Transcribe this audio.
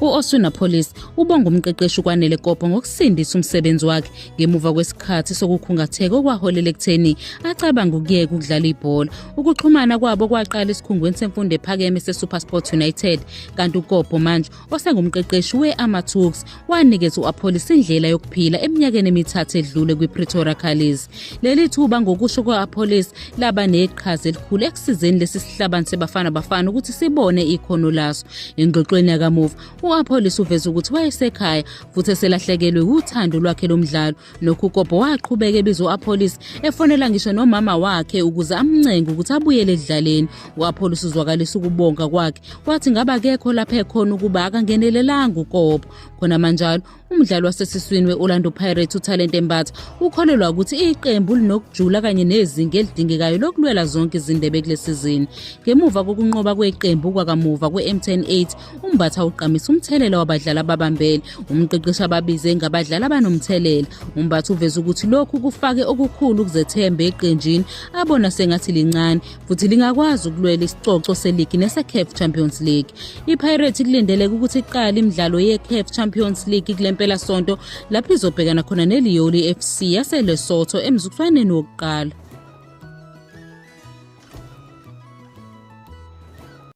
U-Oswin Appollis ubonga umqeqeshi uKwanele Kopo ngokusindisa umsebenzi wakhe ngemuva kwesikhathi sokukhungatheka okwaholela ekutheni acabange ukuyeka ukudlala ibhola. Ukuxhumana kwabo kwaqala esikhungweni semfundo ephakeme seSuperSport United, kanti uKopo manje osengumqeqeshi we-Amatuks wanikeza u-Appollis indlela yokuphila eminyakeni emithathu edlule kwiPretoria Callies. Leli thuba ngokusho kwa-Appollis laba neqhaza elikhulu ekusizeni lesi sihlabani seBafana Bafana ukuthi sibone ikhono laso. Engxoxweni yakamuva, u-Appollis uveze ukuthi wayesekhaya futhi eselahlekelwe wuthando lwakhe lomdlalo. Nokho uKopo waqhubeka ebiza u-Appollis efonela ngisho nomama wakhe ukuze amncenge ukuthi abuyele ekudlaleni. U-Appollis uzwakalisa ukubonga kwakhe wathi ngabe akekho lapha ekhona ukuba akangenelelanga uKopo. Khona manjalo, umdlali wasesiswini we-Orlando Pirates uThalente Mbatha ukholelwa ukuthi iqembu linokujula kanye nezinga elidingekayo lokulwela zonke izindebe kule sizini. Ngemuva kokunqoba kweqembu kwakamuva kwe-MTN 8, uMbatha ugqamisa umthelela wabadlali ababambele, umqeqeshi ababize ngabadlali abanomthelela. UMbatha uveze ukuthi lokhu kufake okukhulu ukuzethemba eqenjini abona sengathi lincane futhi lingakwazi ukulwela isicoco seligi nese-CAF Champions League. IPirates kulindeleke ukuthi iqale imidlalo ye-CAF Champions League kule mpelasonto lapho izobhekana khona neLioli FC yaseLesotho emzuliswaneni wokuqala.